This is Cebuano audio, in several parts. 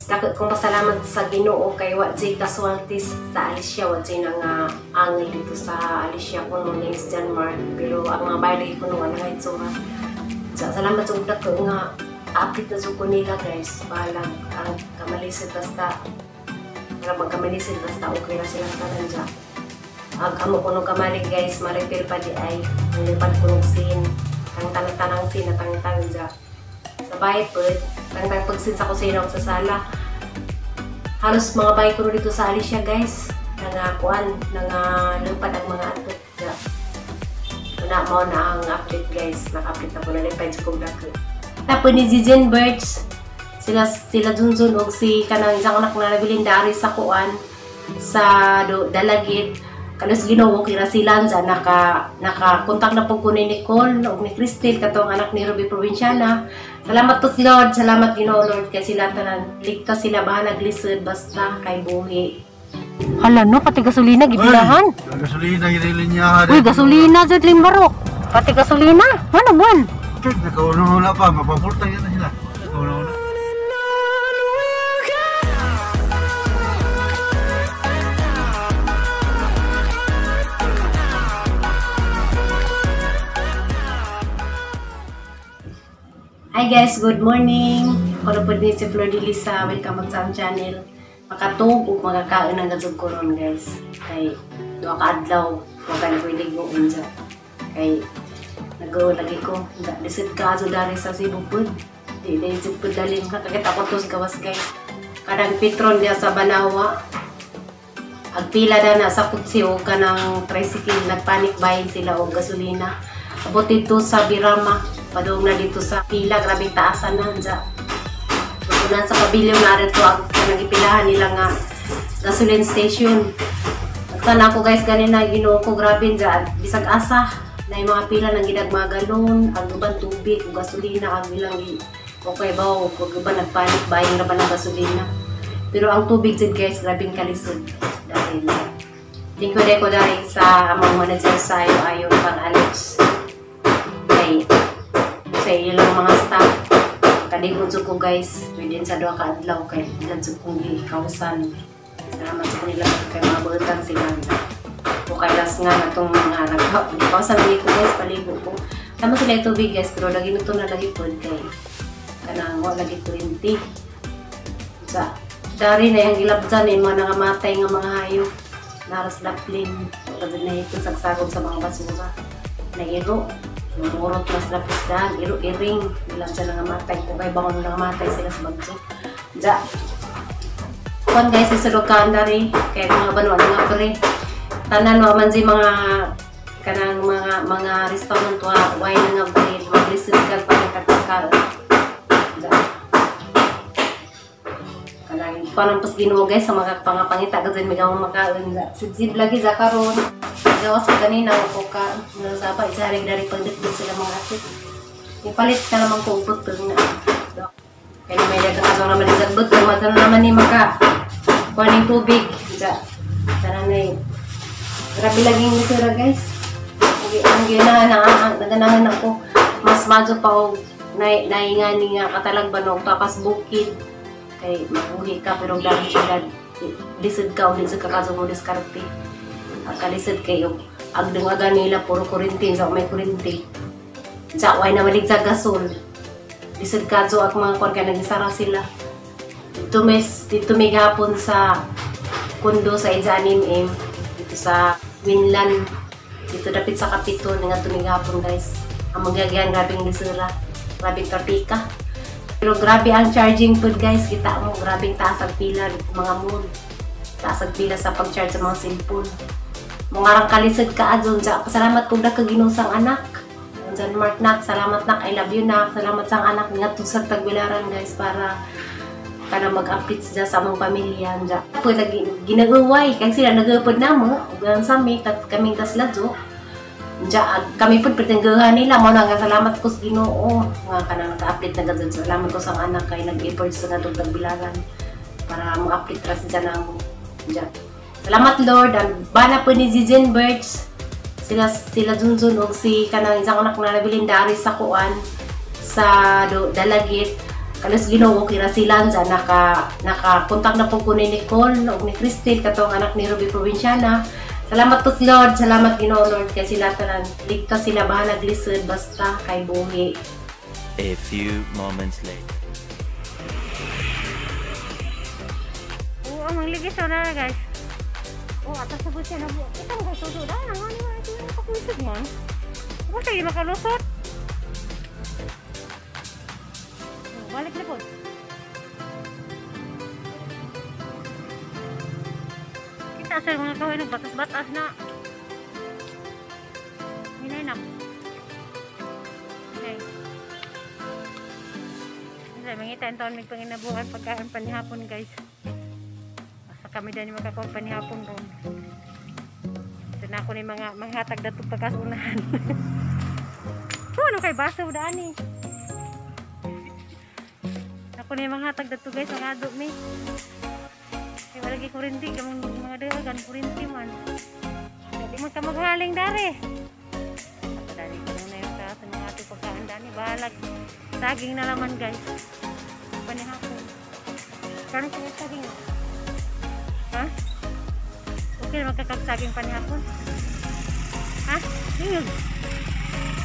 Dako kong pasalamat sa Ginoo kay wa jay casualties sa Alicia, wa jay nga angel dito sa Alicia kuno ni Denmark, pero ang mga bahay lagi kuno wala nga itsura. So, salamat sa dako nga update na jud ko nila, guys. Bahalag ang kamalisod, basta para magkamalisod, basta okay na silang tanan dyan. Ang amo kuno kamalig, guys, ma-repair pa di ay ang lipad kuno sin ang tanang-tanang sin na tang-tang dyan. Sa bahay pod, tangtang pagsin sa kusina o sa sala. Halos mga bahay ko dito sa Alicia, guys. Nangakuan, nangalupad ang mga atot. Una mo na ang update, guys. Naka-update ako na lipad sa kong dako. Tapos ni Jijen Birch, sila sila Junjun og si kanang isang anak na nabilin dari sa kuan sa Dalagit. Kalos Ginoo kira sila dyan, naka kontak na po ko ni Nicole og ni Cristel, katong anak ni Ruby Provinciana. Salamat po Lord, salamat Ginoo Lord kay sila tanan ligtas sila, bahalag lisod basta kay buhi. Hala no, pati gasolina gibilahan. Gasolina gililinyahan. Uy, gasolina jud limbarok. Pati gasolina. Ano buwan? Nakauna-una pa, mapapultang yan na sila. Nakauna-una. Hi guys, good morning. Ako na po din si Flor de Lisa. Welcome back sa among channel. Makatug ug makakaon ang gazog ko ron, guys. Kay duha ka adlaw, wa ka ko ligo unsa. Kay nag lagi ko, lisod ka aso dari sa Cebu pod. Di lisod pod dalhin nakakita ko tos gawas, guys. Kanang Petron diya sa Banawa. Agpila na na sa kutsi o kanang tricycle, nagpanic buying sila og gasolina. Abot dito sa Birama, padung na dito sa pila, grabe taasan na dya. Tutunan sa pabiling na rito ang nagipilahan nila nga gasoline station. Nagtana ko, guys, ganina Ginoo ko, grabe dya, bisag asa na yung mga pila ng ginagmagalon, ang uban tubig, ug gasolina, ang ilang okay ba, o kung uban nagpanic buying na ba ng gasolina. Pero ang tubig dyan, guys, grabing kalisod. Dahil, thank you ko dahil sa among manager sa ayo pang Alex. Kay sa ilang mga staff, kaligod jud ko, guys, within sa duha ka adlaw kay ilan jud kong gikawsan. Salamat sa nila kay mga buotan sila. O kay las nga natong mga nagkawsan lagi ko, guys, paligo ko. Tama sila tubig, guys, pero lagi nito na lagi pod kay kanang wa lagi 20. Sa dari na yung gilabjan yung mga nangamatay nga mga hayop. Naras laplin, pag na ito sagsagod sa mga basura. Nairo, murot na sila pisdahan, iro iring, gilabjan nangamatay. Kung kay bangon nangamatay sila sa bagyo. Ja. Kuan guys, sa lukan dari, kay mga banwa nga pre. Tanan wa man si mga kanang mga restaurant wa wine nga grill, maglisod ka pagkakakal. Ja. Kanang parang pas Ginoo, guys, sa mga pangapangita gazin may gawang makaon. Sibsib lagi za karon. Gawas ko kanina ko ka nasaba isa rin dari pagdikdik sila mga ate. Ipalit ka naman ko ubot na. Kaya may dagang aso naman isagbot kung matano naman ni maka kuha tubig. Ja. Tara na yun. Grabe laging lisura, guys. Ang ginahan naganahan ako mas madyo pa og naingani nga katalagban og tapas bukid. Kay mabuhi ka pero dami syudad lisod ka o lisod ka kaso mo diskarte. Ang kalisod kayo ang dungagan nila puro kurinti sa may kurinti. Sa way na malig sa gasol. Lisod ka so ang mga kuan kay nagisara sila. Dito mes dito may gapon sa kundo sa Ijanim M dito sa Winland dito dapit sa Kapitol nga tumigapon, guys. Ang magyagyan grabing lisura, grabing trapika. Pero grabe ang charging food, guys, kita mo grabing taas ang pila mga mall. Taas ang pila sa pag-charge sa mga cellphone. Mga arang kalisod ka adon ja. Pasalamat kog dako Ginoo sang anak. John Mark nak, salamat nak, I love you nak. Salamat sang anak nga sa Tagbilaran, guys, para kana mag-update siya sa among pamilya ja. Pud ginagaway kay sila nagapod namo ug ang sami kat kaming tasladyo. Ja, kami pud pretenggahan nila mo na nga salamat ko sa Ginoo nga kanang naka-update na gud. Salamat ko sa anak kay nag-effort sa ngadtong Tagbilaran para mo-update ra siya namo. Ja. Salamat Lord, ang bana po ni Jijen Birch, sila sila Junjun og si kanang isang anak na nabilin dari sa kuan sa Dalagit. Kalos Ginoo okay ra sila sa naka kontak na po ko ni Nicole ug ni Cristel katong anak ni Ruby Provinciana. Salamat po Lord, salamat Ginoo Lord kay sila tanan ligtas sila bahalag lisod basta kay buhi. A few moments later. Oo, ang ligis na guys. Oh, atas na po siya na po. Ito mo kayo tudo. Dahil ang ano ito yung kakulisod man. Basta yung makalusot. Oh, balik na po. Kita sa mga kahoy nagbatas-batas na. Hinay na. Hinay. Kasi mangita ang taon may panginabuhan pagkain panihapon guys. Asa kami dani makakuha panihapon ron. Ito na ako ni mga manghatag datong pagkasunahan. Oh, ano kay baso daan eh. Ako ni manghatag dato guys, mga ado mi. Kay wala gi kurinti kamong mga dagan kurinti man. Dili man ka maghaling dare. Ako dani ko na yung sa mga ato pagkaan dani bahalag. Saging na laman guys. Panihapon. Karon siya saging. Ha? Okay na magkakagsaging panihapon? Ha? Ingog.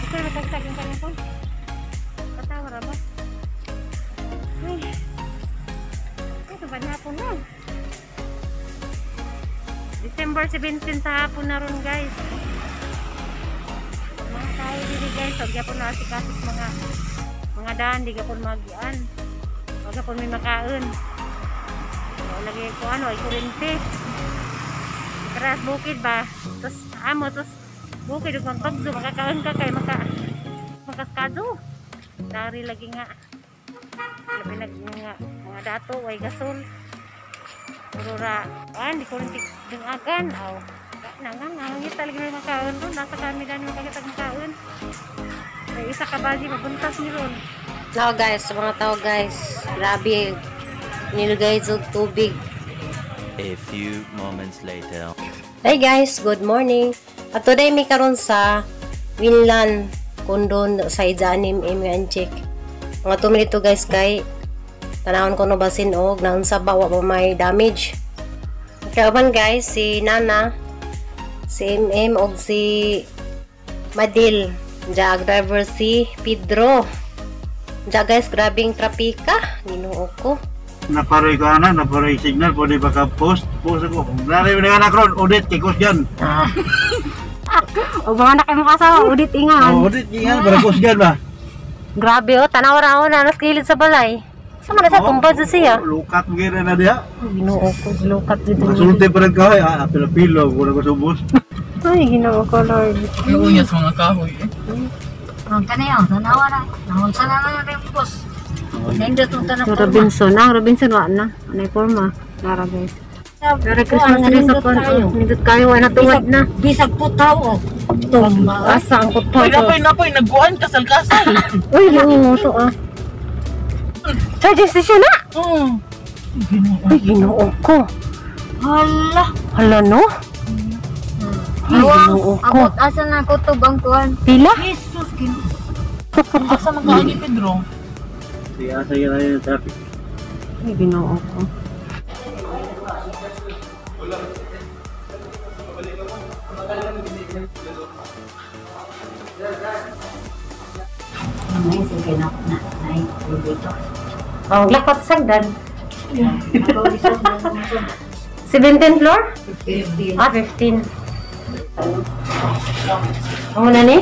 Okay na magkagsaging panihapon? Patawa ra ba? Ay. Ito panihapon na. December 17 sa hapon na ron guys. Mga tayo dili guys. So gyapon na asikasos mga daan, di gapon magian. Wag gapon may makaon. So, lagi ko ano, ay kurente. Karas bukid ba? Tapos amo, tapos bukid ug magpagdo makakaon ka kay makaskado. Dari lagi nga. Labi nag mga dato way gasol. Puro ra, di kurente dungagan aw. Nangang nangangit talaga may makaon ron. Nasa kami dani makakita makaon. May isa ka bali mabuntas ni ron. Now guys, sa mga tao guys, grabe nilugay og tubig. A few moments later. Hey guys, good morning. At today may karon sa Winland Kondon sa Ijanim M check. Mga 2 minutes guys kay tanawon ko no basin og naunsa ba wa ba may damage. Kauban guys si Nana, si MM og si Madil. Jag driver si Pedro. Ja guys, grabing trapika. Ginoo ko. Naparoy ko ana, naparoy signal, pwede ba ka post? Post ako. Kung nari mo na karon, audit kay Coast Guard. O mga na kayo makasawa, audit ingan. Oh, audit ingan para Coast Guard ba? Grabe oh, tanaw ra ako na nas gilid sa balay. Sa man sa tumbad sa siya. Lukat mo gina na diha. Ginoo ko, lukat dito. Masulti pa rin kahoy, pilo-pilo, kung na subos. Ay, Ginoo ko Lord. Ano niya sa mga kahoy eh. Ang kanayaw, nanawa na. Naunsa na na yung boss. Nindot ang tanang So, Robinson, ah, Robinson wa na. Ano yung forma? Nara guys. Merry Christmas tree sa kon. Nindot kayo, wa na tungod na. Bisag putaw oh. Tumba. Asa ang kutol Uy, napoy, napoy, nagbuan, kasal-kasal. Uy, ginoo to ah. Charging station na! Oo. Uy, Ginoo ko. Hala. Hala no? Ay, Ginoo ko. Abot asa na kutob ang kuan. Pila? Jesus Ginoo. Asa magkaagi, Pedro? Sige, asa yun na yung traffic. Ay, Ginoo ko. Ano sige na na na dito. Oh, lakot sagdan. Ako isang 17 floor? 15. Ah, 15. Ang na ni?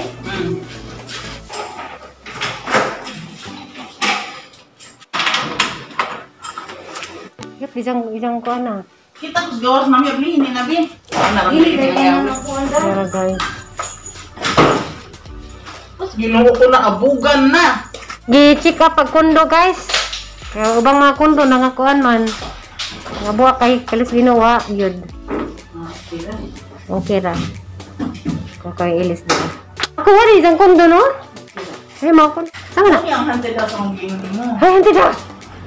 Yep, isang ko na. Kita ko gawas, mami, abli, hindi na, bi. Pero guys. Tapos Ginoo ko na, abugan na. Gi-check up pag kondo guys. Kaya ubang mga kondo nangakuan man. Nga buwa kay kalis ginawa yun. Okay ra. Kung kay ilis na. Ako wala isang kondo no? Ay mga kondo. Sama na. Ano yung 100,000 ang ginoo mo? Ay, hindi daw.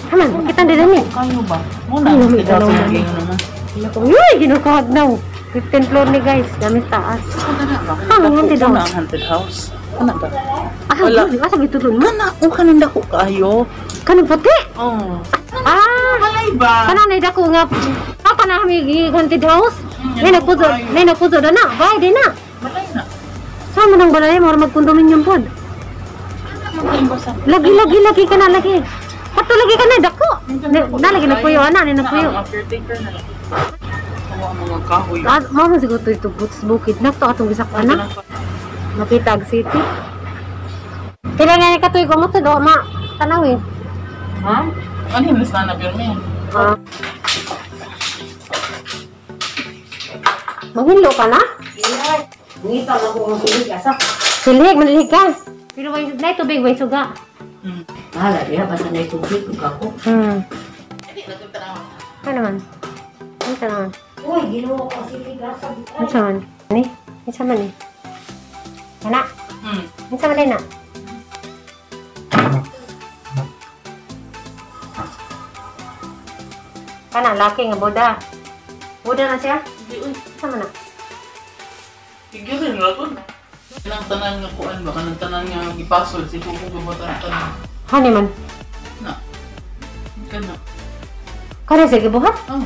Haman, kita din ni. Kayo ba? Muna, Ay, lami, 100,000 ang lami. ginoo mo. Uy, ginukuhag na. 15 floor ni guys. Dami taas. Ah, mga haunted Ano house. ang haunted house? Ano ba? Ah, Wala. asa gitulon mo? Kana, o kanang dako kayo. Kanang puti? Oo. Ah, Balay ba? kana na dako nga. Ah, kana mi haunted house. Nay nagpuso, nay nagpuso na na. Bay di na. Balay na. Saan man ang balay mo magkondominium pod? Lagi lagi lagi kana lagi. Kato lagi kana dako. Na lagi nagpuyo ana ni nagpuyo. Ang caretaker na lang. Ako ang mga kahoy. Ah, mao man siguro ito boots bukid na to atong gisak ana. Makita ang city. Pila nga ni katuig mo sa do ma tanawin. Ha? Ano yung lista na pirmi? Ah. Maghilo ka na? Ngita na ko ang tubig asa. Silhig, manilhig ka. Pero way na tubig, way suga. Bahala diha basta na tubig ug ako. Ano man? Ano naman? Uy, Ginoo ko sige asa. Ano man? Ni? Ano man ni? Ana? Ano man na? Kana laki nga boda. Boda na siya? Hindi, uy. Ano man na? Figure rin raton. Kanang tanan nga kuan ba? Kanang tanan nga gipasol. Si Kuko gabot ang tanan. Hani man? Na. Kana. Kana siya gibuhat? Oh,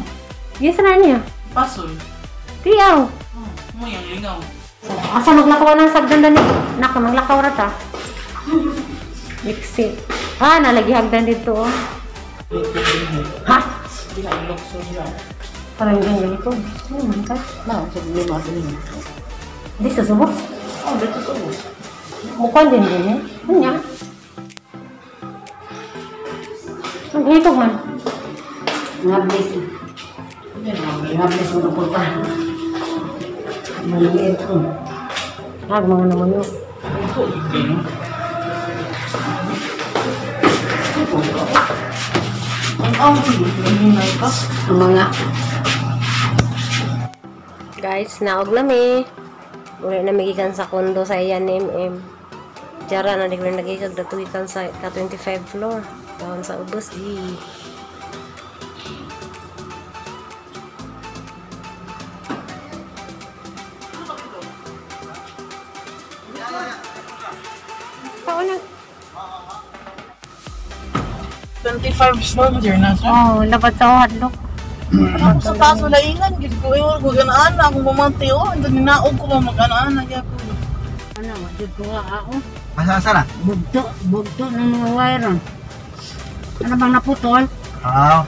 Yes na niya. pasol. Tiyaw. Oh, mo yung lingaw. Asa maglakaw na sa hagdan ni? Naka maglakaw ra ta. Mixi. Ah, nalagi hagdan dito oh. Ha? Di na luxor siya. Parang ganyan ko. Ano man ka? Na, sa problema sa ninyo. Di sa subos. Oh, dito sa ubos. Mukhang din din eh. Ano niya? Ang hitog man. Ngablis. Ngablis mo na pa. Maliit ko. Ah, mga naman yun. Ang ang hinay ka. Ang mga Guys, naog na mi. Uli na migikan sa kondo sa iyan ni MM. Jara na di ko na nagikag datugikan sa ka 25 floor. Down sa ubos di. Paano? 25 soldier na siya. Oh, labad sa hadlok. Ako sa paso laingan, gid ko eh, ko ganaan akong bumante oh, and ninaog ko ba mag-anaan na gyud ko. Ano, jud ko nga ako. Asa asa na? Bugto, bugto ng mga wire. Ano bang naputol? Ah.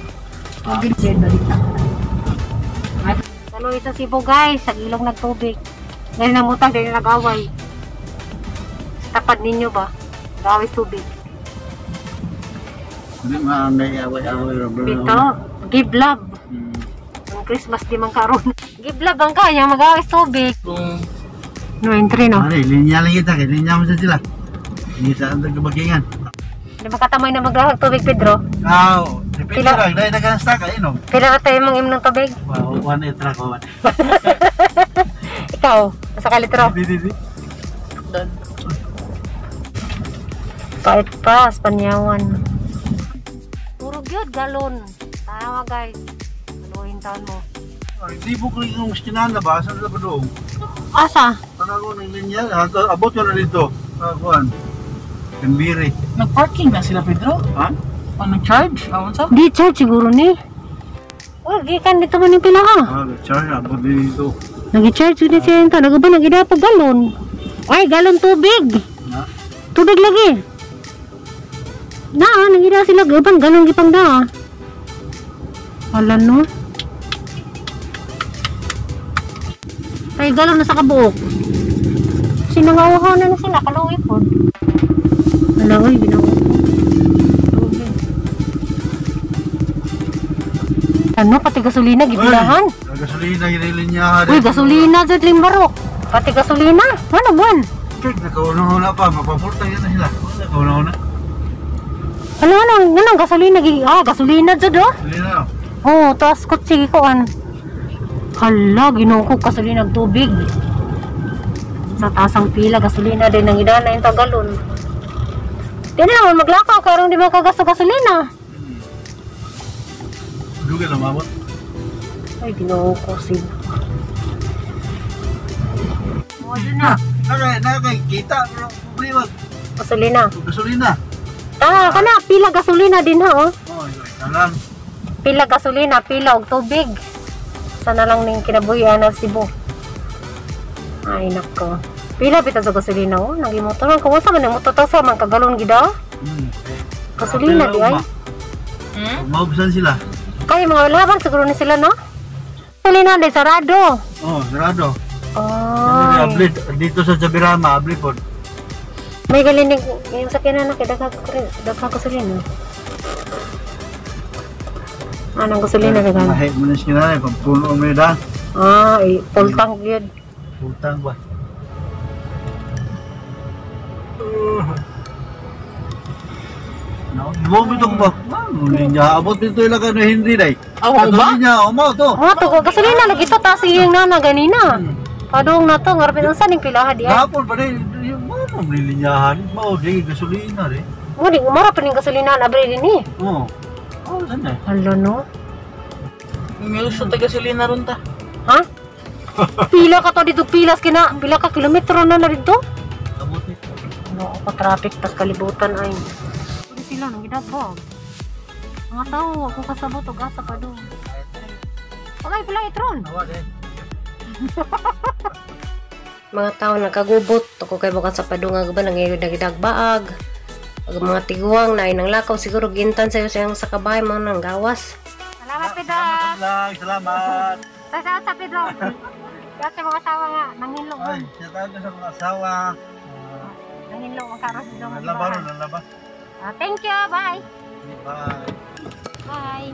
Okay, sir, balita. Tuloy sa Cebu guys, sa ilong nagtubig. Dahil namutang, dahil nag-away. Tapad ninyo ba? Nag-away tubig. Hindi maangay away-away. Dito, give love. Ang Christmas di man karon. Give love ang kanya, mag-away tubig. Kung No entry no. Mare, linya lang kita, kay linya mo sa sila. Hindi sa ang kabagingan. Di ba katamay na maglahag tubig, Pedro? Aw, depende Pila- lang, dahil nagkasta ka, inom. Pila ka tayo mong imnong tubig? Wow, 1 liter ako, one. Ikaw, sa kalitro. Di, di, di. dan Pait pa, Spanyawan. Puro gyud galon. Tama guys. Aluhin taon mo. Ay, di po ko yung skinana ba? Saan sa ba doon? Asa? Ano ng linya? Abot ko na dito. Kuan. Kambiri. nag-parking na sila Pedro. Ha? O nag-charge? Awon sa? Di charge siguro ni. Uy, gikan dito man yung pila ha. Ah, charge abot dito. Nag-charge yun siya yun. Nag-uban, nag-ida pa galon. Ay, galon tubig. Na? Tubig lagi. Na, nag-ida sila. Uban, galon gipang da. Wala no. Ay, galon na sa kabuok. Sinangauhaw na na sila. Kaluwi po. Wala, uy, ginawa ko. Tubig. Ano, pati gasolina, gibilahan. Uy, gasolina, ginilinya. Uy, gasolina, dyan limbarok. Pati gasolina. Ano, buwan? Nakauna-una pa, mapapurta yun na sila. Nakauna-una. Ano, ano, ano, gasolina, gasolina dyan, oh. Gasolina. Oo, oh, taas kotse ko, an. Hala, ginoo ko, gasolina ug tubig. Sa taas ang pila, gasolina din ang idana yung tagalon. Di na naman maglakaw, karong di makagasto gasolina. Duga na mabot. Ay, ginoo ko, sig. Oh, dyan na. Nakay, kita, pero problema, Gasolina. gasolina. Ta, kana pila gasolina din ha oh. Oh, tanan. Pila gasolina, pila og tubig. Sana lang ning kinabuhian na Cebu. Ay nako. Pila bitaw sa gasolina oh, nagimotor man kung unsa man ang motor sa man kagalon gid ah. Gasolina di ay. Maubsan sila. Kay mga laban siguro ni sila no. Gasolina di sarado. Oh, sarado. Ay. Abli dito sa Jabirama, abli pod. May galing yung sakyanan na kay dagha gasolina. Anong gasolina daghan? Mahi mo na sila eh, pagpuno mo na. Ah, eh, full tank yun. Putang ba? No, mo ito ko ba? Hindi niya abot dito ilang ano hindi day. Aw, ba? Niya, mo to. Oh, to gasolina lagi to taas iyang nana ganina. Padung na to, ngarapin unsa ning pilaha di ay. Hapon pa rin, yung mo mo lilinyahan, mo di gasolina rin. Mo di mura pa ning gasolina na abre din eh. Oh. Oh, saan na? Hala no. Ngayon sa taga-gasolina ron ta. Ha? Pila ka to dito pilas kina, pila ka kilometro na na dito. Abot nito. No, ako traffic tas kalibutan ay. Pwede sila nang gidabog. Mga tao, ako kasabot og asa pa do. Okay, pila itron. Awa din. Mga tao nagkagubot ako kay bukan sa padungag ba nangayod nagidagbaag. Ag mga tiguang na nang lakaw siguro gintan sayo sa iyang sakabay mo nang gawas. Salamat Pedro. Salamat, salamat. Salamat sa Pedro. Kasi mga asawa nga, nanginlo. Ay, siya tayo sa mga asawa. Nanginlo ang karos dito. Nalaba ron, nalaba. Thank you, bye. Bye. Bye.